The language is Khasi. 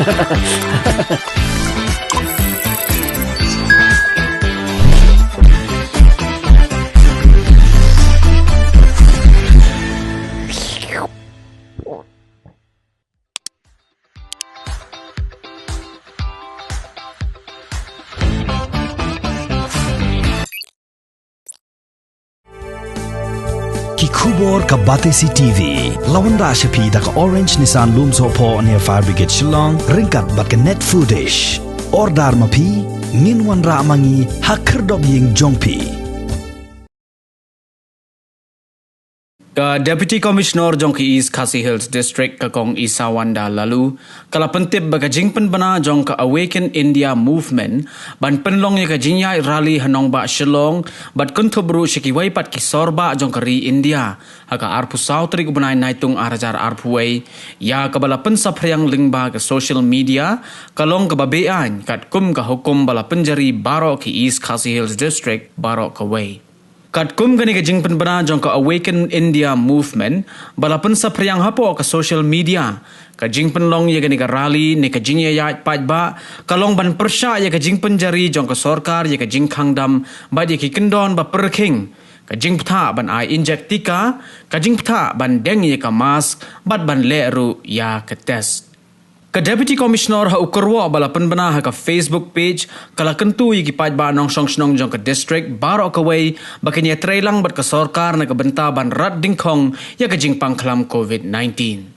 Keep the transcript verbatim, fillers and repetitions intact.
Ki khubor ka Batesi T V. La wanrah sha phi da ka Orange Nissan Lumsohphoh near Fire Brigade Shillong, ryngkat bad ka Net Foodish. Order ma phi, ngin wanrah ma ngi ha khyrdop ïing jong phi. Ka Deputy Commissioner jong ka East Khasi Hills District, ka Kong Isawanda Laloo, ka la pyntip ba ka jingpynbna jong ka Awaken India Movement ban pynlong ïa ka jingïaid rally ha nongbah Shillong bad kynthup ruh sha kiwei pat ki sorbah jong ka ri India ha ka arphew saw tarik u bnai Naitung ar hajar arphew wei, ïa kaba la pynsaphriang lyngba ka social media, ka long kaba beaiñ katkum ka hukum ba la pynjari baroh ki East Khasi Hills District baroh kawei. Katkum kane ka jingpynbna jong ka Awaken India Movement ba la pynsaphriang hapoh ka social media, ka jingpynlong ïa kane ka rally ne ka jingïaid paidbah ka long ban pyrshah ïa ka jingpynjari jong ka sorkar ïa ka jingkhang dam bad ïa ki kyndon ba pyrkhing, ka jingbthah ban ai injek tika, ka jingbthah ban deng ïa ka mask bad ban leh ruh ïa ka test. Ka Deputy Commissioner ha u kyrwoh ba la pynbna ha ka Facebook page, ka la kyntu ïa ki paidbah nongshong shnong jong ka district baroh kawei ba kin ïatreilang bad ka sorkar na ka bynta ban rat dyngkhong ïa ka jingpang khlam COVID nineteen.